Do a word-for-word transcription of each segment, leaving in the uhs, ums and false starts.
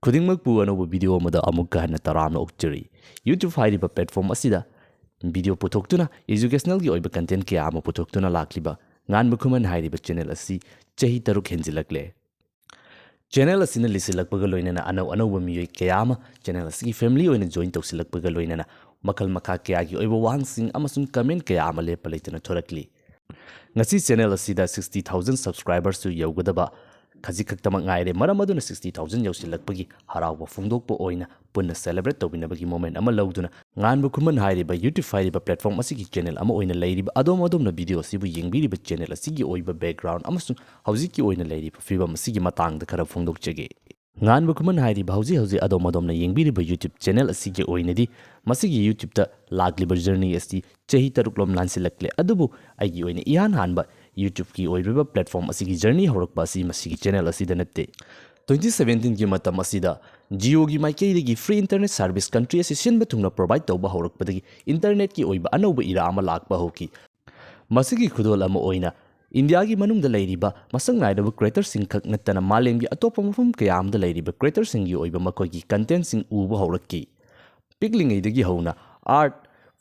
ꯈꯨꯗꯤꯡꯃꯛꯄꯨ ꯑꯅꯧꯕ video ꯑꯃꯗ ꯑꯃꯨꯛꯀ ꯍꯟꯅ ꯇꯔꯥꯝꯅ ꯑꯣꯛꯆꯔꯤ꯫ YouTube ꯍꯥꯏꯔꯤꯕ platform ꯑꯁꯤꯗ video ꯄꯨꯊꯣꯛꯇꯨꯅ educationalꯒꯤ ꯑꯣꯏꯕ content ꯀꯌꯥ ꯑꯃ ꯄꯨꯊꯣꯛꯇꯨꯅ ꯂꯥꯛꯂꯤꯕ ꯉꯥꯟꯕ ꯈꯨꯃꯟ ꯍꯥꯏꯔꯤꯕ channel ꯑꯁꯤ ꯆꯍꯤ ꯇꯔꯨꯛ ꯍꯦꯟꯖꯤꯜꯂꯛꯂꯦ꯫ Channel ꯑꯁꯤꯅ ꯂꯤꯁꯤꯜꯂꯛꯄꯒ ꯂꯣꯏꯅꯅ ꯑꯅꯧ ꯑꯅꯧꯕ ꯃꯤꯑꯣꯏ ꯀꯌꯥ ꯑꯃ channel ꯑꯁꯤꯒꯤ family ꯑꯣꯏꯅ join ꯇꯧꯁꯤꯜꯂꯛꯄꯒ ꯂꯣꯏꯅꯅ ꯃꯈꯜ ꯃꯈꯥ ꯀꯌꯥꯒꯤ ꯑꯣꯏꯕ ꯋꯥꯍꯪꯁꯤꯡ ꯑꯃꯁꯨꯡ comment ꯀꯌꯥ ꯑꯃ ꯂꯦꯞꯄ ꯂꯩꯇꯅ ꯊꯣꯔꯛꯂꯤ꯫ ꯉꯁꯤ channel ꯑꯁꯤꯗ sixty thousand subscribersꯁꯨ ꯌꯧꯒꯗꯕ ꯈꯖꯤꯛ ꯈꯛꯇꯃꯛ ꯉꯥꯏꯔꯦ꯫ ꯃꯔꯝ ꯑꯗꯨꯅ sixty thousand ꯌꯧꯁꯤꯜꯂꯛꯄꯒꯤ ꯍꯔꯥꯎꯕ ꯐꯣꯡꯗꯣꯛꯄ ꯑꯣꯏꯅ ꯄꯨꯟꯅ celebrate ꯇꯧꯃꯤꯟꯅꯕꯒꯤ moment ꯑꯃ ꯂꯧꯗꯨꯅ ꯉꯥꯟꯕ ꯈꯨꯃꯟ ꯍꯥꯏꯔꯤꯕ YouTube ꯍꯥꯏꯔꯤꯕ platform ꯑꯁꯤꯒꯤ channel ꯑꯃ ꯑꯣꯏꯅ ꯂꯩꯔꯤꯕ ꯑꯗꯣꯝ ꯑꯗꯣꯝꯅ video ꯑꯁꯤꯕꯨ ꯌꯦꯡꯕꯤꯔꯤꯕ channel ꯑꯁꯤꯒꯤ ꯑꯣꯏꯕ background ꯑꯃꯁꯨꯡ ꯍꯧꯖꯤꯛꯀꯤ ꯑꯣꯏꯅ ꯂꯩꯔꯤꯕ ꯐꯤꯕꯝ ꯑꯁꯤꯒꯤ ꯃꯇꯥꯡꯗ ꯈꯔ ꯐꯣꯡꯗꯣꯛꯆꯒꯦ꯫ ꯉꯥꯟꯕ ꯈꯨꯃꯟ ꯍꯥꯏꯔꯤꯕ ꯍꯧꯖꯤꯛ ꯍꯧꯖꯤꯛ ꯑꯗꯣꯝ ꯑꯗꯣꯝꯅ ꯌꯦꯡꯕꯤꯔꯤꯕ YouTube channel ꯑꯁꯤꯒꯤ ꯑꯣꯏꯅꯗꯤ ꯃꯁꯤꯒꯤ YouTubeꯇ ꯂꯥꯛꯂꯤꯕ journey ꯑꯁꯤ ꯆꯍꯤ ꯇꯔꯨꯛꯂꯣꯝ ꯂꯥꯟꯁꯤꯜꯂꯛꯂꯦ꯫ ꯑꯗꯨꯕꯨ ꯑꯩꯒꯤ ꯑꯣꯏꯅ ꯏꯍꯥꯟ ꯍꯥꯟꯕ YouTubeꯀꯤ ꯑꯣꯏꯔꯤꯕ platform ꯑꯁꯤꯒꯤ journey ꯍꯧꯔꯛꯄ ꯑꯁꯤ ꯃꯁꯤꯒꯤ channel ꯑꯁꯤꯗ ꯅꯠꯇꯦ꯫ Twenty seventeenꯒꯤ ꯃꯇꯝ ꯑꯁꯤꯗ Jioꯒꯤ ꯃꯥꯏꯀꯩꯗꯒꯤ free internet service country ꯑꯁꯤ ꯁꯤꯟꯕ ꯊꯨꯡꯅ provide ꯇꯧꯕ ꯍꯧꯔꯛꯄꯗꯒꯤ internetꯀꯤ ꯑꯣꯏꯕ ꯑꯅꯧꯕ era ꯑꯃ ꯂꯥꯛꯄ ꯍꯧꯈꯤ꯫ ꯃꯁꯤꯒꯤ ꯈꯨꯗꯣꯜ ꯑꯃ ꯑꯣꯏꯅ ꯏꯟꯗꯤꯌꯥꯒꯤ ꯃꯅꯨꯡꯗ ꯂꯩꯔꯤꯕ ꯃꯁꯛ ꯅꯥꯏꯔꯕ creatorꯁꯤꯡ ꯈꯛ ꯅꯠꯇꯅ ꯃꯥꯂꯦꯝꯒꯤ ꯑꯇꯣꯞꯄ ꯃꯐꯝ ꯀꯌꯥ ꯑꯃꯗ ꯂꯩꯔꯤꯕ creatorꯁꯤꯡꯒꯤ ꯑꯣꯏꯕ ꯃꯈꯣꯏꯒꯤ contentꯁꯤꯡ ꯎꯕ ꯍꯧꯔꯛꯈꯤ꯫ ꯄꯤꯛꯂꯤꯉꯩꯗꯒꯤ ꯍꯧꯅ art,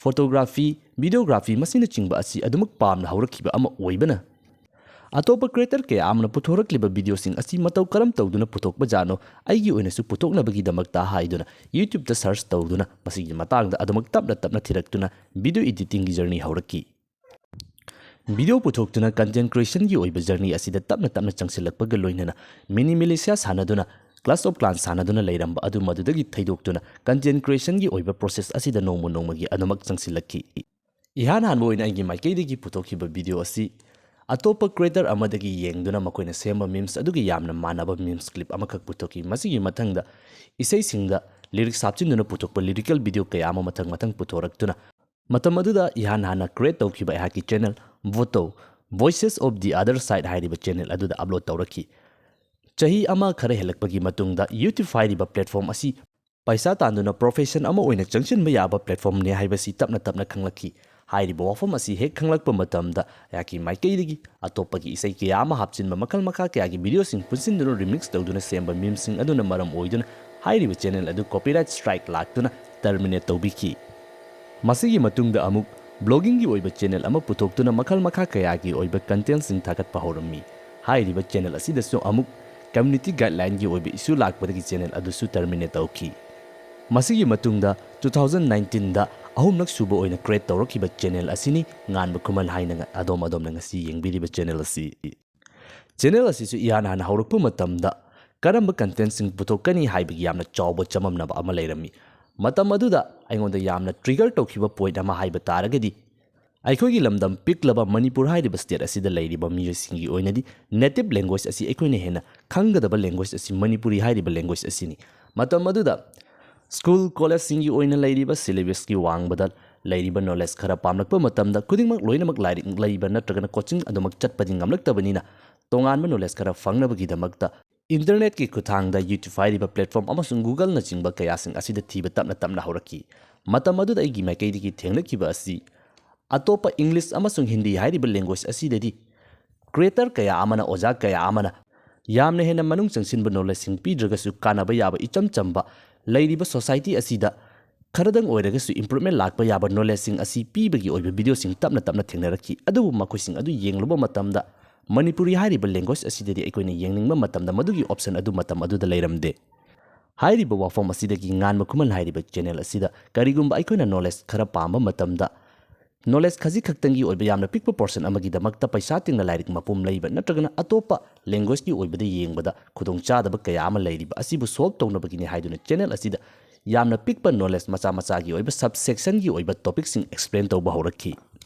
photography, videography ꯃꯁꯤꯅꯆꯤꯡꯕ ꯑꯁꯤ ꯑꯗꯨꯃꯛ ꯄꯥꯝꯅ ꯍꯧꯔꯛꯈꯤꯕ ꯑꯃ ꯑꯣꯏꯕꯅ, ꯑꯇꯣꯞꯄ creator ꯀꯌꯥ ꯑꯃꯅ ꯄꯨꯊꯣꯔꯛꯂꯤꯕ videoꯁꯤꯡ ꯑꯁꯤ ꯃꯇꯧ ꯀꯔꯝ ꯇꯧꯗꯨꯅ ꯄꯨꯊꯣꯛꯄꯖꯥꯠꯅꯣ, ꯑꯩꯒꯤ ꯑꯣꯏꯅꯁꯨ ꯄꯨꯊꯣꯛꯅꯕꯒꯤꯗꯃꯛꯇ ꯍꯥꯏꯗꯨꯅ YouTubeꯇ search ꯇꯧꯗꯨꯅ ꯃꯁꯤꯒꯤ ꯃꯇꯥꯡꯗ ꯑꯗꯨꯃꯛ ꯇꯞꯅ ꯇꯞꯅ ꯊꯤꯔꯛꯇꯨꯅ video editingꯒꯤ journey ꯍꯧꯔꯛꯈꯤ꯫ Video ꯄꯨꯊꯣꯛꯇꯨꯅ content creationꯒꯤ ꯑꯣꯏꯕ journey ꯑꯁꯤꯗ ꯇꯞꯅ ꯇꯞꯅ ꯆꯪꯁꯤꯜꯂꯛꯄꯒ ꯂꯣꯏꯅꯅ Mini Militia ꯁꯥꯟꯅꯗꯨꯅ, Clash of Clans ꯁꯥꯟꯅꯗꯨꯅ ꯂꯩꯔꯝꯕ ꯑꯗꯨ ꯃꯗꯨꯗꯒꯤ ꯊꯩꯗꯣꯛꯇꯨꯅ content creationꯒꯤ ꯑꯣꯏꯕ process ꯑꯁꯤꯗ ꯅꯣꯡꯃ ꯅꯣꯡꯃꯒꯤ ꯑꯗꯨꯃꯛ ꯆꯪꯁꯤꯜꯂꯛꯈꯤ꯫ ꯏꯍꯥꯟ ꯍꯥꯟꯕ ꯑꯣꯏꯅ ꯑꯩꯒꯤ ꯃꯥꯏꯀꯩꯗꯒꯤ ꯄꯨꯊꯣꯛꯈꯤꯕ video ꯑꯁꯤ ꯑꯇꯣꯞꯄ creator ꯑꯃꯗꯒꯤ ꯌꯦꯡꯗꯨꯅ ꯃꯈꯣꯏꯅ ꯁꯦꯝꯕ memes ꯑꯗꯨꯒꯤ ꯌꯥꯝꯅ ꯃꯥꯟꯅꯕ memes clip ꯑꯃꯈꯛ ꯄꯨꯊꯣꯛꯈꯤ꯫ ꯃꯁꯤꯒꯤ ꯃꯊꯪꯗ ꯏꯁꯩꯁꯤꯡꯗ lyrics ꯍꯥꯞꯆꯤꯟꯗꯨꯅ ꯄꯨꯊꯣꯛꯄ lyrical video ꯀꯌꯥ ꯑꯃ ꯃꯊꯪ ꯃꯊꯪ ꯄꯨꯊꯣꯔꯛꯇꯨꯅ ꯃꯇꯝ ꯑꯗꯨꯗ ꯏꯍꯥꯟ ꯍꯥꯟꯅ create ꯇꯧꯈꯤꯕ ꯑꯩꯍꯥꯛꯀꯤ channel Voto, Voices of the Other Side ꯍꯥꯏꯔꯤꯕ channel ꯑꯗꯨꯗ upload ꯇꯧꯔꯛꯈꯤ꯫ ꯆꯍꯤ ꯑꯃ ꯈꯔ ꯍꯦꯜꯂꯛꯄꯒꯤ ꯃꯇꯨꯡꯗ YouTube ꯍꯥꯏꯔꯤꯕ platform ꯑꯁꯤ ꯄꯩꯁꯥ ꯇꯥꯟꯗꯨꯅ profession ꯑꯃ ꯑꯣꯏꯅ ꯆꯪꯁꯤꯟꯕ ꯌꯥꯕ platformꯅꯤ ꯍꯥꯏꯕꯁꯤ ꯇꯞꯅ ꯇꯞꯅ ꯈꯪꯂꯛꯈꯤ꯫ ꯍꯥꯏꯔꯤꯕ ꯋꯥꯐꯝ ꯑꯁꯤ ꯍꯦꯛ ꯈꯪꯂꯛꯄ ꯃꯇꯝꯗ ꯑꯩꯍꯥꯛꯀꯤ ꯃꯥꯏꯀꯩꯗꯒꯤ ꯑꯇꯣꯞꯄꯒꯤ ꯏꯁꯩ ꯀꯌꯥ ꯑꯃ ꯍꯥꯞꯆꯤꯟꯕ, ꯃꯈꯜ ꯃꯈꯥ ꯀꯌꯥꯒꯤ ꯚꯤꯗꯤꯑꯣꯁꯤꯡ ꯄꯨꯟꯁꯤꯟꯗꯨꯅ ꯔꯤꯃꯤꯛꯁ ꯇꯧꯗꯨꯅ ꯁꯦꯝꯕ ꯃꯤꯝꯁꯤꯡ ꯑꯗꯨꯅ ꯃꯔꯝ ꯑꯣꯏꯗꯨꯅ ꯍꯥꯏꯔꯤꯕ ꯆꯦꯅꯦꯜ ꯑꯗꯨ ꯀꯣꯄꯤꯔꯥꯏꯠ ꯁ꯭ꯇ꯭ꯔꯥꯏꯛ ꯂꯥꯛꯇꯨꯅ ꯇꯔꯃꯤꯅꯦꯠ ꯇꯧꯕꯤꯈꯤ꯫ ꯃꯁꯤꯒꯤ ꯃꯇꯨꯡꯗ ꯑꯃꯨꯛ ꯕ꯭ꯂꯣꯒꯤꯡꯒꯤ ꯑꯣꯏꯕ ꯆꯦꯅꯦꯜ ꯑꯃ ꯄꯨꯊꯣꯛꯇꯨꯅ ꯃꯈꯜ ꯃꯈꯥ ꯀꯌꯥꯒꯤ ꯑꯣꯏꯕ ꯀꯟꯇꯦꯟꯠꯁꯤꯡ ꯊꯥꯒꯠꯄ ꯍꯧꯔꯝꯃꯤ꯫ ꯍꯥꯏꯔꯤꯕ ꯆꯦꯅꯦꯜ ꯑꯁꯤꯗꯁꯨ ꯑꯃꯨꯛ ꯀꯝꯃ꯭ꯌꯨꯅꯤꯇꯤ ꯒꯥꯏꯗꯂꯥꯏꯟꯒꯤ ꯑꯣꯏꯕ ꯏꯁꯨ ꯂꯥꯛꯄꯗꯒꯤ ꯆꯦꯅꯦꯜ ꯑꯗꯨꯁꯨ ꯇꯔꯃꯤꯅꯦꯠ ꯇꯧꯈꯤ꯫ ꯃꯁꯤꯒꯤ ꯃꯇꯨꯡꯗ two thousand nineteenꯗ ꯑꯍꯨꯝꯂꯛ ꯁꯨꯕ ꯑꯣꯏꯅ ꯀ꯭ꯔꯤꯌꯦꯠ ꯇꯧꯔꯛꯈꯤꯕ ꯆꯦꯅꯦꯜ ꯑꯁꯤꯅꯤ, ꯉꯥꯟꯕ ꯈꯨꯃꯟ ꯍꯥꯏꯅ ꯉ-, ꯑꯗꯣꯝ ꯑꯗꯣꯝꯅ ꯉꯁꯤ ꯌꯦꯡꯕꯤꯔꯤꯕ ꯆꯦꯅꯦꯜ ꯑꯁꯤ꯫ ꯆꯦꯅꯦꯜ ꯑꯁꯤꯁꯨ ꯏꯍꯥꯟ ꯍꯥꯟꯅ ꯍꯧꯔꯛꯄ ꯃꯇꯝꯗ ꯀꯔꯝꯕ ꯀꯟꯇꯦꯟꯠꯁꯤꯡ ꯄꯨꯊꯣꯛꯀꯅꯤ ꯍꯥꯏꯕꯒꯤ ꯌꯥꯝꯅ ꯆꯥꯎꯕ ꯆꯃꯝꯅꯕ ꯑꯃ ꯂꯩꯔꯝꯃꯤ꯫ ꯃꯇꯝ ꯑꯗꯨꯗ ꯑꯩꯉꯣꯟꯗ ꯌꯥꯝꯅ ꯇ꯭ꯔꯤꯒꯔ ꯇꯧꯈꯤꯕ ꯄꯣꯏꯟꯠ ꯑꯃ ꯍꯥꯏꯕ ꯇꯥꯔꯒꯗꯤ, ꯑꯩꯈꯣꯏꯒꯤ ꯂꯝꯗꯝ ꯄꯤꯛꯂꯕ ꯃꯅꯤꯄꯨꯔ ꯍꯥꯏꯔꯤꯕ ꯁ꯭ꯇꯦꯠ ꯑꯁꯤꯗ ꯂꯩꯔꯤꯕ ꯃꯤꯑꯣꯏꯁꯤꯡꯒꯤ ꯑꯣꯏꯅꯗꯤ ꯅꯦꯇꯤꯚ ꯂꯦꯡꯒ꯭ꯋꯦꯖ ꯑꯁꯤ ꯑꯩꯈꯣꯏꯅ ꯍꯦꯟꯅ ꯈꯪꯒꯗꯕ ꯂꯦꯡꯒ꯭ꯋꯦꯖ ꯑꯁꯤ ꯃꯅꯤꯄꯨꯔꯤ ꯍꯥꯏꯔꯤꯕ ꯂꯦꯡꯒ꯭ꯋꯦꯖ ꯑꯁꯤꯅꯤ꯫ ꯃꯇꯝ ꯑꯗꯨꯗ ꯁ꯭ꯀꯨꯜ ꯀꯣꯂꯦꯖꯁꯤꯡꯒꯤ ꯑꯣꯏꯅ ꯂꯩꯔꯤꯕ ꯁꯤꯂꯦꯕꯁꯀꯤ ꯋꯥꯡꯃꯗ ꯂꯩꯔꯤꯕ ꯅꯣꯂꯦꯖ ꯈꯔ ꯄꯥꯝꯂꯛꯄ ꯃꯇꯝꯗ ꯈꯨꯗꯤꯡꯃꯛ ꯂꯣꯏꯅꯃꯛ ꯂꯥꯏꯔꯤꯛ ꯂꯩꯕ ꯅꯠꯇ꯭ꯔꯒꯅ ꯀꯣꯆꯤꯡ ꯑꯗꯨꯃꯛ ꯆꯠꯄꯗꯤ ꯉꯝꯂꯛꯇꯕꯅꯤꯅ, ꯇꯣꯉꯥꯟꯕ ꯅꯣꯂꯦꯖ ꯈꯔ ꯐꯪꯅꯕꯒꯤꯗꯃꯛꯇ ꯏꯟꯇꯔꯅꯦꯠꯀꯤ ꯈꯨꯠꯊꯥꯡꯗ YouTube ꯍꯥꯏꯔꯤꯕ ꯄ꯭ꯂꯦꯠꯐꯣꯔꯝ ꯑꯃꯁꯨꯡ Google ꯅꯆꯤꯡꯕ ꯀꯌꯥꯁꯤꯡ ꯑꯁꯤꯗ ꯊꯤꯕ ꯇꯞꯅ ꯇꯞꯅ ꯍꯧꯔꯛꯈꯤ꯫ ꯃꯇꯝ ꯑꯗꯨꯗ ꯑꯩꯒꯤ ꯃꯥꯏꯀꯩꯗꯒꯤ ꯊꯦꯡꯅꯈꯤꯕ ꯑꯁꯤ ꯑꯇꯣꯞꯄ ꯏꯪꯂꯤꯁ ꯑꯃꯁꯨꯡ ꯍꯤꯟꯗꯤ ꯍꯥꯏꯔꯤꯕ ꯂꯦꯡꯒ꯭ꯋꯦꯖ ꯑꯁꯤꯗꯗꯤ ꯀ꯭ꯔꯤꯌꯦꯇꯔ ꯀꯌꯥ ꯑꯃꯅ, ꯑꯣꯖꯥ ꯀꯌꯥ ꯑꯃꯅ ꯌꯥꯝꯅ ꯍꯦꯟꯅ ꯃꯅꯨꯡ ꯆꯪꯁꯤꯟꯕ ꯅꯣꯂꯦꯖꯁꯤꯡ ꯄꯤꯗ꯭ꯔꯒꯁꯨ ꯀꯥꯟꯅꯕ ꯌꯥꯕ ꯏꯆꯝ ꯆꯝꯕ ꯂꯩꯔꯤꯕ ꯁꯣꯁꯥꯏꯇꯤ ꯑꯁꯤꯗ ꯈꯔꯗꯪ ꯑꯣꯏꯔꯒꯁꯨ ꯏꯝꯄ꯭ꯔꯨꯚꯃꯦꯟꯠ ꯂꯥꯛꯄ ꯌꯥꯕ ꯅꯣꯂꯦꯖꯁꯤꯡ ꯑꯁꯤ ꯄꯤꯕꯒꯤ ꯑꯣꯏꯕ ꯚꯤꯗꯤꯑꯣꯁꯤꯡ ꯇꯞꯅ ꯇꯞꯅ ꯊꯦꯡꯅꯔꯛꯈꯤ꯫ ꯑꯗꯨꯕꯨ ꯃꯈꯣꯏꯁꯤꯡ ꯑꯗꯨ ꯌꯦꯡꯂꯨꯕ ꯃꯇꯝꯗ ꯃꯅꯤꯄꯨꯔꯤ ꯍꯥꯏꯔꯤꯕ ꯂꯦꯡꯒ꯭ꯋꯦꯖ ꯑꯁꯤꯗꯗꯤ ꯑꯩꯈꯣꯏꯅ ꯌꯦꯡꯅꯤꯡꯕ ꯃꯇꯝꯗ ꯃꯗꯨꯒꯤ ꯑꯣꯞꯁꯟ ꯑꯗꯨ ꯃꯇꯝ ꯑꯗꯨꯗ ꯂꯩꯔꯝꯗꯦ꯫ ꯍꯥꯏꯔꯤꯕ ꯋꯥꯐꯝ ꯑꯁꯤꯗꯒꯤ ꯉꯥꯟꯕ ꯈꯨꯃꯟ ꯍꯥꯏꯔꯤꯕ ꯆꯦꯅꯦꯜ ꯑꯁꯤꯗ ꯀꯔꯤꯒꯨꯝꯕ ꯑꯩꯈꯣꯏꯅ ꯅꯣꯂꯦꯖ ꯈꯔ ꯄꯥꯝꯕ ꯃꯇꯝꯗ, ꯅꯣꯂꯦꯖ ꯈꯖꯤꯛ ꯈꯛꯇꯪꯒꯤ ꯑꯣꯏꯕ ꯌꯥꯝꯅ ꯄꯤꯛꯄ ꯄꯣꯔꯁꯟ ꯑꯃꯒꯤꯗꯃꯛꯇ ꯄꯩꯁꯥ ꯇꯤꯡꯅ ꯂꯥꯏꯔꯤꯛ ꯃꯄꯨꯝ ꯂꯩꯕ ꯅꯠꯇ꯭ꯔꯒꯅ ꯑꯇꯣꯞꯄ ꯂꯦꯡꯒ꯭ꯋꯦꯖꯀꯤ ꯑꯣꯏꯕꯗ ꯌꯦꯡꯕꯗ ꯈꯨꯗꯣꯡꯆꯥꯗꯕ ꯀꯌꯥ ꯑꯃ ꯂꯩꯔꯤꯕ ꯑꯁꯤꯕꯨ ꯁꯣꯜꯚ ꯇꯧꯅꯕꯒꯤꯅꯤ ꯍꯥꯏꯗꯨꯅ ꯆꯦꯅꯦꯜ ꯑꯁꯤꯗ ꯌꯥꯝꯅ ꯄꯤꯛꯄ ꯅꯣꯂꯦꯖ ꯃꯆꯥ ꯃꯆꯥꯒꯤ ꯑꯣꯏꯕ ꯁꯕ ꯁꯦꯛꯁꯟꯒꯤ ꯑꯣꯏꯕ ꯇꯣꯄꯤꯛꯁꯤꯡ ꯑꯦꯛꯁꯄ꯭ꯂꯦꯟ ꯇꯧꯕ ꯍꯧꯔꯛꯈꯤ꯫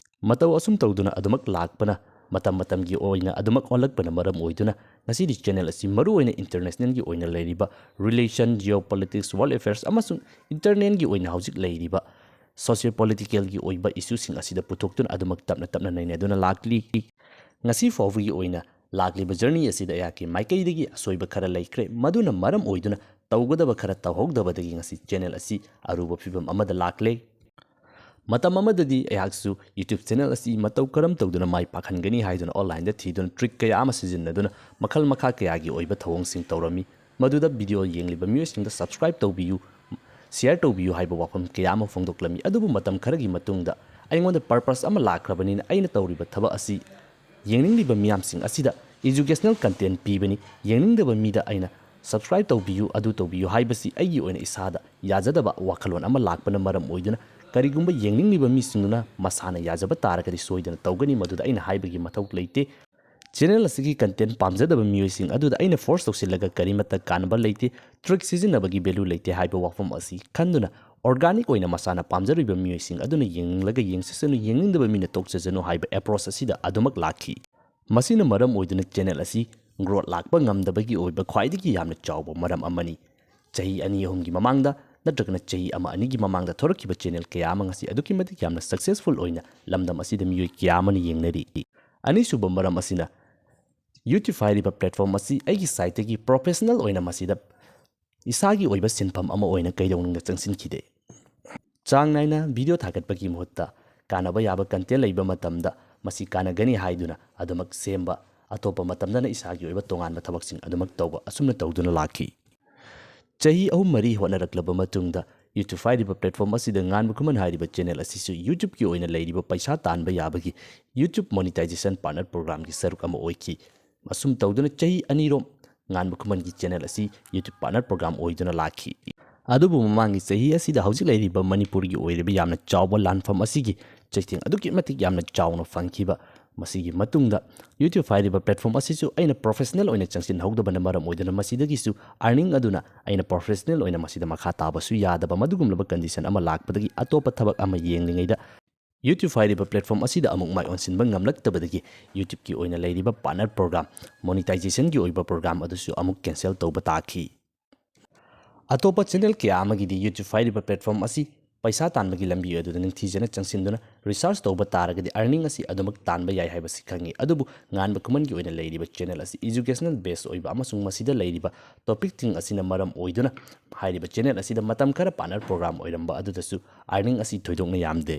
ꯃꯇꯧ ꯑꯁꯨꯝ ꯇꯧꯗꯨꯅ ꯑꯗꯨꯃꯛ ꯂꯥꯛꯄꯅ, ꯃꯇꯝ ꯃꯇꯝꯒꯤ ꯑꯣꯏꯅ ꯑꯗꯨꯃꯛ ꯑꯣꯜꯂꯛꯄꯅ ꯃꯔꯝ ꯑꯣꯏꯗꯨꯅ ꯉꯁꯤꯗꯤ ꯆꯦꯅꯦꯜ ꯑꯁꯤ ꯃꯔꯨꯑꯣꯏꯅ ꯏꯟꯇꯔꯅꯦꯁꯅꯦꯜꯒꯤ ꯑꯣꯏꯅ ꯂꯩꯔꯤꯕ ꯔꯤꯂꯦꯁꯟ, ꯖꯤꯑꯣꯄꯣꯂꯤꯇꯤꯛꯁ, ꯋꯥꯔꯜ ꯑꯦꯐꯤꯌꯔꯁ ꯑꯃꯁꯨꯡ ꯏꯟꯇꯔꯅꯦꯜꯒꯤ ꯑꯣꯏꯅ ꯍꯧꯖꯤꯛ ꯂꯩꯔꯤꯕ ꯁꯣꯁꯤꯌꯣ ꯄꯣꯂꯤꯇꯤꯀꯦꯜꯒꯤ ꯑꯣꯏꯕ ꯏꯁꯨꯁꯤꯡ ꯑꯁꯤꯗ ꯄꯨꯊꯣꯛꯇꯨꯅ ꯑꯗꯨꯃꯛ ꯇꯞꯅ ꯇꯞꯅ ꯅꯩꯅꯗꯨꯅ ꯂꯥꯛꯂꯤ꯫ ꯉꯁꯤ ꯐꯥꯎꯕꯒꯤ ꯑꯣꯏꯅ ꯂꯥꯛꯂꯤꯕ ꯖꯔꯅꯤ ꯑꯁꯤꯗ ꯑꯩꯍꯥꯛꯀꯤ ꯃꯥꯏꯀꯩꯗꯒꯤ ꯑꯁꯣꯏꯕ ꯈꯔ ꯂꯩꯈ꯭ꯔꯦ, ꯃꯗꯨꯅ ꯃꯔꯝ ꯑꯣꯏꯗꯨꯅ ꯇꯧꯒꯗꯕ ꯈꯔ ꯇꯧꯍꯧꯗꯕꯗꯒꯤ ꯉꯁꯤ ꯆꯦꯅꯦꯜ ꯑꯁꯤ ꯑꯔꯨꯕ ꯐꯤꯕꯝ ꯑꯃꯗ ꯂꯥꯛꯂꯦ꯫ ꯃꯇꯝ ꯑꯃꯗꯗꯤ ꯑꯩꯍꯥꯛꯁꯨ YouTube ꯆꯦꯅꯦꯜ ꯑꯁꯤ ꯃꯇꯧ ꯀꯔꯝ ꯇꯧꯗꯨꯅ ꯃꯥꯏ ꯄꯥꯛꯍꯟꯒꯅꯤ ꯍꯥꯏꯗꯨꯅ ꯑꯣꯟꯂꯥꯏꯟꯗ ꯊꯤꯗꯨꯅ ꯇ꯭ꯔꯤꯛ ꯀꯌꯥ ꯑꯃ ꯁꯤꯖꯤꯟꯅꯗꯨꯅ ꯃꯈꯜ ꯃꯈꯥ ꯀꯌꯥꯒꯤ ꯑꯣꯏꯕ ꯊꯧꯑꯣꯡꯁꯤꯡ ꯇꯧꯔꯝꯃꯤ꯫ ꯃꯗꯨꯗ ꯚꯤꯗꯤꯑꯣ ꯌꯦꯡꯂꯤꯕ ꯃꯤꯑꯣꯏꯁꯤꯡꯗ subscribe ꯇꯧꯕꯤꯌꯨ, share ꯇꯧꯕꯤꯌꯨ ꯍꯥꯏꯕ ꯋꯥꯐꯝ ꯀꯌꯥ ꯑꯃ ꯐꯣꯡꯗꯣꯛꯂꯝꯃꯤ꯫ ꯑꯗꯨꯕꯨ ꯃꯇꯝ ꯈꯔꯒꯤ ꯃꯇꯨꯡꯗ ꯑꯩꯉꯣꯟꯗ purpose ꯑꯃ ꯂꯥꯛꯈ꯭ꯔꯕꯅꯤꯅ ꯑꯩꯅ ꯇꯧꯔꯤꯕ ꯊꯕꯛ ꯑꯁꯤ ꯌꯦꯡꯅꯤꯡꯂꯤꯕ ꯃꯤꯌꯥꯝꯁꯤꯡ ꯑꯁꯤꯗ educational content ꯄꯤꯕꯅꯤ꯫ ꯌꯦꯡꯅꯤꯡꯗꯕ ꯃꯤꯗ ꯑꯩꯅ subscribe ꯇꯧꯕꯤꯌꯨ, ꯑꯗꯨ ꯇꯧꯕꯤꯌꯨ ꯍꯥꯏꯕꯁꯤ ꯑꯩꯒꯤ ꯑꯣꯏꯅ ꯏꯁꯥꯗ ꯌꯥꯖꯗꯕ ꯋꯥꯈꯜꯂꯣꯟ ꯑꯃ ꯂꯥꯛꯄꯅ ꯃꯔꯝ ꯑꯣꯏꯗꯨꯅ ꯀꯔꯤꯒꯨꯝꯕ ꯌꯦꯡꯅꯤꯡꯂꯤꯕ ꯃꯤꯁꯤꯡꯗꯨꯅ ꯃꯁꯥꯅ ꯌꯥꯖꯕ ꯇꯥꯔꯒꯗꯤ ꯁꯣꯏꯗꯅ ꯇꯧꯒꯅꯤ, ꯃꯗꯨꯗ ꯑꯩꯅ ꯍꯥꯏꯕꯒꯤ ꯃꯊꯧ ꯂꯩꯇꯦ꯫ ꯆꯦꯅꯦꯜ ꯑꯁꯤꯒꯤ content ꯄꯥꯝꯖꯗꯕ ꯃꯤꯑꯣꯏꯁꯤꯡ ꯑꯗꯨꯗ ꯑꯩꯅ force ꯇꯧꯁꯤꯜꯂꯒ ꯀꯔꯤꯃꯠꯇ ꯀꯥꯟꯅꯕ ꯂꯩꯇꯦ꯫ ꯇ꯭ꯔꯤꯛ ꯁꯤꯖꯤꯟꯅꯕꯒꯤ value ꯂꯩꯇꯦ ꯍꯥꯏꯕ ꯋꯥꯐꯝ ꯑꯁꯤ ꯈꯟꯗꯨꯅ organic ꯑꯣꯏꯅ ꯃꯁꯥꯅ ꯄꯥꯝꯖꯔꯤꯕ ꯃꯤꯑꯣꯏꯁꯤꯡ ꯑꯗꯨꯅ ꯌꯦꯡꯅꯤꯡꯂꯒ ꯌꯦꯡꯖꯁꯅꯨ, ꯌꯦꯡꯅꯤꯡꯗꯕ ꯃꯤꯅ ꯇꯣꯛꯆꯖꯅꯨ ꯍꯥꯏꯕ approach ꯑꯁꯤꯗ ꯑꯗꯨꯃꯛ ꯂꯥꯛꯈꯤ꯫ ꯃꯁꯤꯅ ꯃꯔꯝ ꯑꯣꯏꯗꯨꯅ ꯆꯦꯅꯦꯜ ꯑꯁꯤ growth ꯂꯥꯛꯄ ꯉꯝꯗꯕꯒꯤ ꯑꯣꯏꯕ ꯈ꯭ꯋꯥꯏꯗꯒꯤ ꯌꯥꯝꯅ ꯆꯥꯎꯕ ꯃꯔꯝ ꯑꯃꯅꯤ꯫ ꯆꯍꯤ ꯑꯅꯤ ꯑꯍꯨꯝꯒꯤ ꯃꯃꯥꯡꯗ ꯅꯠꯇ꯭ꯔꯒꯅ ꯆꯍꯤ ꯑꯃ ꯑꯅꯤꯒꯤ ꯃꯃꯥꯡꯗ ꯊꯣꯔꯛꯈꯤꯕ ꯆꯦꯅꯦꯜ ꯀꯌꯥ ꯑꯃ ꯉꯁꯤ ꯑꯗꯨꯛꯀꯤ ꯃꯇꯤꯛ ꯌꯥꯝꯅ successful ꯑꯣꯏꯅ ꯂꯝꯗꯝ ꯑꯁꯤꯗ ꯃꯤꯑꯣꯏ ꯀꯌꯥ ꯑꯃꯅ ꯌꯦꯡꯅꯔꯤ꯫ ꯑꯅꯤꯁꯨꯕ ꯃꯔꯝ ꯑꯁꯤꯅ YouTube ꯍꯥꯏꯔꯤꯕ platform ꯑꯁꯤ ꯑꯩꯒꯤ sideꯇꯒꯤ professional ꯑꯣꯏꯅ ꯃꯁꯤꯗ ꯏꯁꯥꯒꯤ ꯑꯣꯏꯕ ꯁꯤꯟꯐꯝ ꯑꯃ ꯑꯣꯏꯅ ꯀꯩꯗꯧꯅꯨꯡꯗ ꯆꯪꯁꯤꯟꯈꯤꯗꯦ꯫ ꯆꯥꯡ ꯅꯥꯏꯅ ꯚꯤꯗꯤꯑꯣ ꯊꯥꯒꯠꯄꯒꯤ ꯃꯍꯨꯠꯇ ꯀꯥꯟꯅꯕ ꯌꯥꯕ content ꯂꯩꯕ ꯃꯇꯝꯗ ꯃꯁꯤ ꯀꯥꯟꯅꯒꯅꯤ ꯍꯥꯏꯗꯨꯅ ꯑꯗꯨꯃꯛ ꯁꯦꯝꯕ, ꯑꯇꯣꯞꯄ ꯃꯇꯝꯗꯅ ꯏꯁꯥꯒꯤ ꯑꯣꯏꯕ ꯇꯣꯉꯥꯟꯕ ꯊꯕꯛꯁꯤꯡ ꯑꯗꯨꯃꯛ ꯇꯧꯕ, ꯑꯁꯨꯝꯅ ꯇꯧꯗꯨꯅ ꯂꯥꯛꯈꯤ꯫ ꯆꯍꯤ ꯑꯍꯨꯝ ꯃꯔꯤ ꯍꯣꯠꯅꯔꯛꯂꯕ ꯃꯇꯨꯡꯗ YouTube ꯍꯥꯏꯔꯤꯕ platform ꯑꯁꯤꯗ ꯉꯥꯟꯕ ꯈꯨꯃꯟ ꯍꯥꯏꯔꯤꯕ ꯆꯦꯅꯦꯜ ꯑꯁꯤꯁꯨ YouTubeꯀꯤ ꯑꯣꯏꯅ ꯂꯩꯔꯤꯕ ꯄꯩꯁꯥ ꯇꯥꯟꯕ ꯌꯥꯕꯒꯤ YouTube Monetization Partner Programꯒꯤ ꯁꯔꯨꯛ ꯑꯃ ꯑꯣꯏꯈꯤ꯫ ꯑꯁꯨꯝ ꯇꯧꯗꯨꯅ ꯆꯍꯤ ꯑꯅꯤꯔꯣꯝ ꯉꯥꯟꯕ ꯈꯨꯃꯟꯒꯤ ꯆꯦꯅꯦꯜ ꯑꯁꯤ YouTube Partner Program ꯑꯣꯏꯗꯨꯅ ꯂꯥꯛꯈꯤ꯫ ꯑꯗꯨꯕꯨ ꯃꯃꯥꯡꯒꯤ ꯆꯍꯤ ꯑꯁꯤꯗ ꯍꯧꯖꯤꯛ ꯂꯩꯔꯤꯕ ꯃꯅꯤꯄꯨꯔꯒꯤ ꯑꯣꯏꯔꯤꯕ ꯌꯥꯝꯅ ꯆꯥꯎꯕ ꯂꯥꯟꯐꯝ ꯑꯁꯤꯒꯤ ꯆꯩꯊꯦꯡ ꯑꯗꯨꯛꯀꯤ ꯃꯇꯤꯛ ꯌꯥꯝꯅ ꯆꯥꯎꯅ ꯐꯪꯈꯤꯕ, ꯃꯁꯤꯒꯤ ꯃꯇꯨꯡꯗ YouTube ꯍꯥꯏꯔꯤꯕ platform ꯑꯁꯤꯁꯨ ꯑꯩꯅ professional ꯑꯣꯏꯅ ꯆꯪꯁꯤꯟꯍꯧꯗꯕꯅ ꯃꯔꯝ ꯑꯣꯏꯗꯨꯅ ꯃꯁꯤꯗꯒꯤꯁꯨ earning ꯑꯗꯨꯅ ꯑꯩꯅ professional ꯑꯣꯏꯅ ꯃꯁꯤꯗ ꯃꯈꯥ ꯇꯥꯕꯁꯨ ꯌꯥꯗꯕ, ꯃꯗꯨꯒꯨꯝꯂꯕ condition ꯑꯃ ꯂꯥꯛꯄꯗꯒꯤ ꯑꯇꯣꯞꯄ ꯊꯕꯛ ꯑꯃ ꯌꯦꯡꯂꯤꯉꯩꯗ YouTube ꯍꯥꯏꯔꯤꯕ platform ꯑꯁꯤꯗ ꯑꯃꯨꯛ ꯃꯥꯏ ꯑꯣꯟꯁꯤꯟꯕ ꯉꯝꯂꯛꯇꯕꯗꯒꯤ YouTubeꯀꯤ ꯑꯣꯏꯅ ꯂꯩꯔꯤꯕ partner program, monetizationꯒꯤ ꯑꯣꯏꯕ program ꯑꯗꯨꯁꯨ ꯑꯃꯨꯛ cancel ꯇꯧꯕ ꯇꯥꯈꯤ꯫ ꯑꯇꯣꯞꯄ ꯆꯦꯅꯦꯜ ꯀꯌꯥ ꯑꯃꯒꯤꯗꯤ YouTube ꯍꯥꯏꯔꯤꯕ platform ꯑꯁꯤ ꯄꯩꯁꯥ ꯇꯥꯟꯕꯒꯤ ꯂꯝꯕꯤ ꯑꯗꯨꯗ ꯅꯤꯡꯊꯤꯖꯅ ꯆꯪꯁꯤꯟꯗꯨꯅ research ꯇꯧꯕ ꯇꯥꯔꯒꯗꯤ earning ꯑꯁꯤ ꯑꯗꯨꯃꯛ ꯇꯥꯟꯕ ꯌꯥꯏ ꯍꯥꯏꯕꯁꯤ ꯈꯪꯉꯤ꯫ ꯑꯗꯨꯕꯨ ꯉꯥꯟꯕ ꯈꯨꯃꯟꯒꯤ ꯑꯣꯏꯅ ꯂꯩꯔꯤꯕ channel ꯑꯁꯤ educational base ꯑꯣꯏꯕ ꯑꯃꯁꯨꯡ ꯃꯁꯤꯗ ꯂꯩꯔꯤꯕ topicꯁꯤꯡ ꯑꯁꯤꯅ ꯃꯔꯝ ꯑꯣꯏꯗꯨꯅ ꯍꯥꯏꯔꯤꯕ channel ꯑꯁꯤꯗ ꯃꯇꯝ ꯈꯔ partner program ꯑꯣꯏꯔꯝꯕ ꯑꯗꯨꯗꯁꯨ earning ꯑꯁꯤ ꯊꯣꯏꯗꯣꯛꯅ ꯌꯥꯝꯗꯦ꯫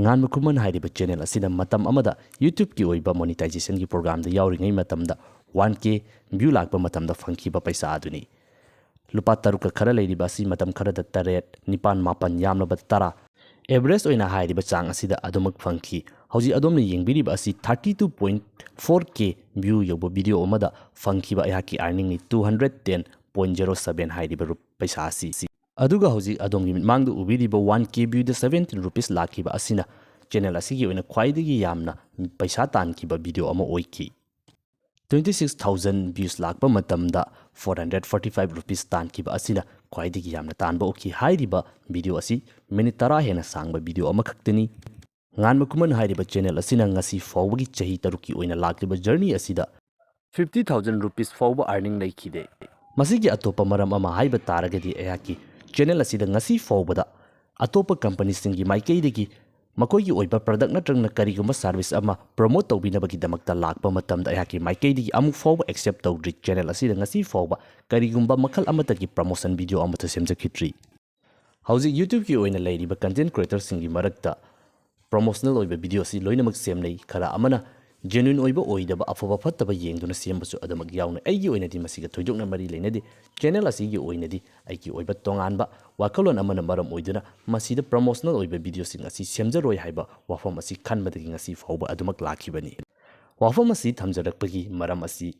ꯉꯥꯟꯕ ꯈꯨꯃꯟ ꯍꯥꯏꯔꯤꯕ channel ꯑꯁꯤꯅ ꯃꯇꯝ ꯑꯃꯗ YouTubeꯀꯤ ꯑꯣꯏꯕ monetisation programꯗ ꯌꯥꯎꯔꯤꯉꯩ ꯃꯇꯝꯗ one K view ꯂꯥꯛꯄ ꯃꯇꯝꯗ ꯐꯪꯈꯤꯕ ꯄꯩꯁꯥ ꯑꯗꯨꯅꯤ꯫ ꯂꯨꯄꯥ ꯇꯔꯨꯛꯀ ꯈꯔ ꯂꯩꯔꯤꯕ ꯑꯁꯤ ꯃꯇꯝ ꯈꯔꯗ ꯇꯔꯦꯠ, ꯅꯤꯄꯥꯟ, ꯃꯥꯄꯟ, ꯌꯥꯝꯂꯕ ꯇꯔꯥ, average ꯑꯣꯏꯅ ꯍꯥꯏꯔꯤꯕ ꯆꯥꯡ ꯑꯁꯤꯗ ꯑꯗꯨꯃꯛ ꯐꯪꯈꯤ꯫ ꯍꯧꯖꯤꯛ ꯑꯗꯣꯝꯅ ꯌꯦꯡꯕꯤꯔꯤꯕ ꯑꯁꯤ thirty two point four K view ꯌꯧꯕ video ꯑꯃꯗ ꯐꯪꯈꯤꯕ ꯑꯩꯍꯥꯛꯀꯤ earningꯅꯤ꯫ Two hundred ten point zero seven ꯍꯥꯏꯔꯤꯕ ꯔꯨꯞ-, ꯄꯩꯁꯥ ꯑꯁꯤ꯫ ꯑꯗꯨꯒ ꯍꯧꯖꯤꯛ ꯑꯗꯣꯝꯒꯤ ꯃꯤꯠꯃꯥꯡꯗ ꯎꯕꯤꯔꯤꯕ one K viewꯗ seventeen rupees ꯂꯥꯛꯈꯤꯕ ꯑꯁꯤꯅ channel ꯑꯁꯤꯒꯤ ꯑꯣꯏꯅ ꯈ꯭ꯋꯥꯏꯗꯒꯤ ꯌꯥꯝꯅ ꯄꯩꯁꯥ ꯇꯥꯟꯈꯤꯕ video ꯑꯃ ꯑꯣꯏꯈꯤ꯫ Twenty six thousand views ꯂꯥꯛꯄ ꯃꯇꯝꯗ four hundred forty five rupees ꯇꯥꯟꯈꯤꯕ ꯑꯁꯤꯅ ꯈ꯭ꯋꯥꯏꯗꯒꯤ ꯌꯥꯝꯅ ꯇꯥꯟꯕ ꯑꯣꯏꯈꯤ꯫ ꯍꯥꯏꯔꯤꯕ video ꯑꯁꯤ minute ꯇꯔꯥ ꯍꯦꯟꯅ ꯁꯥꯡꯕ video ꯑꯃꯈꯛꯇꯅꯤ꯫ ꯉꯥꯟꯕ ꯈꯨꯃꯟ ꯍꯥꯏꯔꯤꯕ channel ꯑꯁꯤꯅ ꯉꯁꯤ ꯐꯥꯎꯕꯒꯤ ꯆꯍꯤ ꯇꯔꯨꯛꯀꯤ ꯑꯣꯏꯅ ꯂꯥꯛꯂꯤꯕ journey ꯑꯁꯤꯗ fifty thousand rupees ꯐꯥꯎꯕ earning ꯂꯩꯈꯤꯗꯦ꯫ ꯃꯁꯤꯒꯤ ꯑꯇꯣꯞꯄ ꯃꯔꯝ ꯑꯃ ꯍꯥꯏꯕ ꯇꯥꯔꯒꯗꯤ ꯑꯩꯍꯥꯛꯀꯤ channel ꯑꯁꯤꯗ ꯉꯁꯤ ꯐꯥꯎꯕꯗ ꯑꯇꯣꯞꯄ companyꯁꯤꯡꯒꯤ ꯃꯥꯏꯀꯩꯗꯒꯤ ꯃꯈꯣꯏꯒꯤ ꯑꯣꯏꯕ product ꯅꯠꯇ꯭ꯔꯒꯅ ꯀꯔꯤꯒꯨꯝꯕ service ꯑꯃ promote ꯇꯧꯕꯤꯅꯕꯒꯤꯗꯃꯛꯇ ꯂꯥꯛꯄ ꯃꯇꯝꯗ ꯑꯩꯍꯥꯛꯀꯤ ꯃꯥꯏꯀꯩꯗꯒꯤ ꯑꯃꯨꯛ ꯐꯥꯎꯕ accept ꯇꯧꯗ꯭ꯔꯤ꯫ Channel ꯑꯁꯤꯗ ꯉꯁꯤ ꯐꯥꯎꯕ ꯀꯔꯤꯒꯨꯝꯕ ꯃꯈꯜ ꯑꯃꯠꯇꯒꯤ promotion video ꯑꯃꯠꯇ ꯁꯦꯝꯖꯈꯤꯗ꯭ꯔꯤ꯫ ꯍꯧꯖꯤꯛ YouTubeꯀꯤ ꯑꯣꯏꯅ ꯂꯩꯔꯤꯕ content creatorꯁꯤꯡꯒꯤ ꯃꯔꯛꯇ promotional ꯑꯣꯏꯕ video ꯑꯁꯤ ꯂꯣꯏꯅꯃꯛ ꯁꯦꯝꯅꯩ꯫ ꯈꯔ ꯑꯃꯅ genuine ꯑꯣꯏꯕ ꯑꯣꯏꯗꯕ, ꯑꯐꯕ ꯐꯠꯇꯕ ꯌꯦꯡꯗꯨꯅ ꯁꯦꯝꯕꯁꯨ ꯑꯗꯨꯃꯛ ꯌꯥꯎꯅ꯫ ꯑꯩꯒꯤ ꯑꯣꯏꯅꯗꯤ ꯃꯁꯤꯒ ꯊꯣꯏꯗꯣꯛꯅ ꯃꯔꯤ ꯂꯩꯅꯗꯦ꯫ Channel ꯑꯁꯤꯒꯤ ꯑꯣꯏꯅꯗꯤ ꯑꯩꯒꯤ ꯑꯣꯏꯕ ꯇꯣꯉꯥꯟꯕ ꯋꯥꯈꯜꯂꯣꯟ ꯑꯃꯅ ꯃꯔꯝ ꯑꯣꯏꯗꯨꯅ ꯃꯁꯤꯗ promotional ꯑꯣꯏꯕ videoꯁꯤꯡ ꯑꯁꯤ ꯁꯦꯝꯖꯔꯣꯏ ꯍꯥꯏꯕ ꯋꯥꯐꯝ ꯑꯁꯤ ꯈꯟꯕꯗꯒꯤ ꯉꯁꯤ ꯐꯥꯎꯕ ꯑꯗꯨꯃꯛ ꯂꯥꯛꯈꯤꯕꯅꯤ꯫ ꯋꯥꯐꯝ ꯑꯁꯤ ꯊꯝꯖꯔꯛꯄꯒꯤ ꯃꯔꯝ ꯑꯁꯤ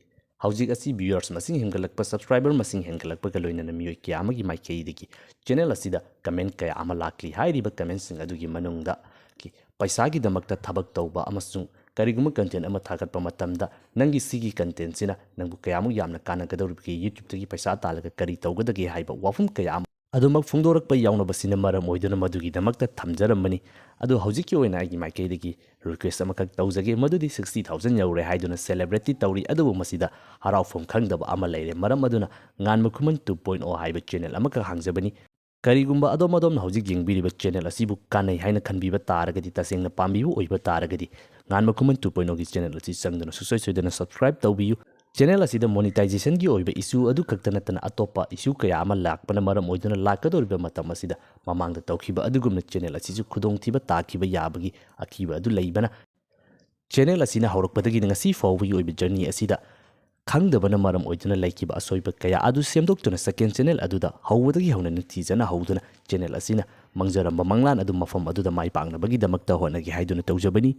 ꯍꯧꯖꯤꯛ ꯑꯁꯤ viewers ꯃꯁꯤꯡ ꯍꯦꯟꯒꯠꯂꯛꯄ, subscriber ꯃꯁꯤꯡ ꯍꯦꯟꯒꯠꯂꯛꯄꯒ ꯂꯣꯏꯅꯅ ꯃꯤꯑꯣꯏ ꯀꯌꯥ ꯑꯃꯒꯤ ꯃꯥꯏꯀꯩꯗꯒꯤ channel ꯑꯁꯤꯗ comment ꯀꯌꯥ ꯑꯃ ꯂꯥꯛꯂꯤ꯫ ꯍꯥꯏꯔꯤꯕ commentꯁꯤꯡ ꯑꯗꯨꯒꯤ ꯃꯅꯨꯡꯗ ꯀꯤ-, ꯄꯩꯁꯥꯒꯤꯗꯃꯛꯇ ꯊꯕꯛ ꯇꯧꯕ ꯑꯃꯁꯨꯡ ꯀꯔꯤꯒꯨꯝꯕ content ꯑꯃ ꯊꯥꯒꯠꯄ ꯃꯇꯝꯗ ꯅꯪꯒꯤ ꯁꯤꯒꯤ contentꯁꯤꯅ ꯅꯪꯕꯨ ꯀꯌꯥꯃꯨꯛ ꯌꯥꯝꯅ ꯀꯥꯟꯅꯒꯗꯧꯔꯤꯕꯒꯦ, YouTubeꯇꯒꯤ ꯄꯩꯁꯥ ꯇꯥꯜꯂꯒ ꯀꯔꯤ ꯇꯧꯒꯗꯒꯦ ꯍꯥꯏꯕ ꯋꯥꯐꯝ ꯀꯌꯥ ꯑꯃ ꯑꯗꯨꯃꯛ ꯐꯣꯡꯗꯣꯔꯛꯄ ꯌꯥꯎꯅꯕꯁꯤꯅ ꯃꯔꯝ ꯑꯣꯏꯗꯨꯅ ꯃꯗꯨꯒꯤꯗꯃꯛꯇ ꯊꯝꯖꯔꯝꯕꯅꯤ꯫ ꯑꯗꯨ ꯍꯧꯖꯤꯛꯀꯤ ꯑꯣꯏꯅ ꯑꯩꯒꯤ ꯃꯥꯏꯀꯩꯗꯒꯤ request ꯑꯃꯈꯛ ꯇꯧꯖꯒꯦ, ꯃꯗꯨꯗꯤ sixty thousand ꯌꯧꯔꯦ ꯍꯥꯏꯗꯨꯅ celebrate ꯇꯧꯔꯤ, ꯑꯗꯨꯕꯨ ꯃꯁꯤꯗ ꯍꯔꯥꯎꯐꯝ ꯈꯪꯗꯕ ꯑꯃ ꯂꯩꯔꯦ꯫ ꯃꯔꯝ ꯑꯗꯨꯅ ꯉꯥꯟꯕ ꯈꯨꯃꯟ two point oh ꯍꯥꯏꯕ channel ꯑꯃꯈꯛ ꯍꯥꯡꯖꯕꯅꯤ꯫ ꯀꯔꯤꯒꯨꯝꯕ ꯑꯗꯣꯝ ꯑꯗꯣꯝꯅ ꯍꯧꯖꯤꯛ ꯌꯦꯡꯕꯤꯔꯤꯕ ꯆꯦꯅꯦꯜ ꯑꯁꯤꯕꯨ ꯀꯥꯟꯅꯩ ꯍꯥꯏꯅ ꯈꯟꯕꯤꯕ ꯇꯥꯔꯒꯗꯤ, ꯇꯁꯦꯡꯅ ꯄꯥꯝꯕꯤꯕ ꯑꯣꯏꯕ ꯇꯥꯔꯒꯗꯤ, ꯉꯥꯟꯕ ꯈꯨꯃꯟ ꯇꯨ ꯄꯣꯏꯟ ꯑꯣꯒꯤ ꯆꯦꯅꯦꯜ ꯑꯁꯤ ꯆꯪꯗꯨꯅ ꯁꯨꯡꯁꯣꯏ ꯁꯣꯏꯗꯅ ꯁꯕꯁꯀ꯭ꯔꯥꯏꯕ ꯇꯧꯕꯤꯌꯨ꯫ ꯆꯦꯅꯦꯜ ꯑꯁꯤꯗ ꯃꯣꯅꯤꯇꯥꯏꯖꯦꯁꯟꯒꯤ ꯑꯣꯏꯕ ꯏꯁꯨ ꯑꯗꯨ ꯈꯛꯇ ꯅꯠꯇꯅ ꯑꯇꯣꯞꯄ ꯏꯁꯨ ꯀꯌꯥ ꯑꯃ ꯂꯥꯛꯄꯅ ꯃꯔꯝ ꯑꯣꯏꯗꯨꯅ ꯂꯥꯛꯀꯗꯧꯔꯤꯕ ꯃꯇꯝ ꯑꯁꯤꯗ ꯃꯃꯥꯡꯗ ꯇꯧꯈꯤꯕ ꯑꯗꯨꯒꯨꯝꯅ ꯆꯦꯅꯦꯜ ꯑꯁꯤꯁꯨ ꯈꯨꯗꯣꯡꯊꯤꯕ ꯇꯥꯈꯤꯕ ꯌꯥꯕꯒꯤ ꯑꯀꯤꯕ ꯑꯗꯨ ꯂꯩꯕꯅ, ꯆꯦꯅꯦꯜ ꯑꯁꯤꯅ ꯍꯧꯔꯛꯄꯗꯒꯤꯅ ꯉꯁꯤ ꯐꯥꯎꯕꯒꯤ ꯑꯣꯏꯕ ꯖꯔꯅꯤ ꯑꯁꯤꯗ ꯈꯪꯗꯕꯅ ꯃꯔꯝ ꯑꯣꯏꯗꯨꯅ ꯂꯩꯈꯤꯕ ꯑꯁꯣꯏꯕ ꯀꯌꯥ ꯑꯗꯨ ꯁꯦꯝꯗꯣꯛꯇꯨꯅ ꯁꯦꯀꯦꯟ ꯆꯦꯅꯦꯜ ꯑꯗꯨꯗ ꯍꯧꯕꯗꯒꯤ ꯍꯧꯅ ꯅꯤꯡꯊꯤꯖꯅ ꯍꯧꯗꯨꯅ ꯆꯦꯅꯦꯜ ꯑꯁꯤꯅ ꯃꯪꯖꯔꯝꯕ ꯃꯪꯂꯥꯟ ꯑꯗꯨ ꯃꯐꯝ ꯑꯗꯨꯗ ꯃꯥꯏ ꯄꯥꯛꯅꯕꯒꯤꯗꯃꯛꯇ ꯍꯣꯠꯅꯒꯦ ꯍꯥꯏꯗꯨꯅ ꯇꯧꯖꯕꯅꯤ꯫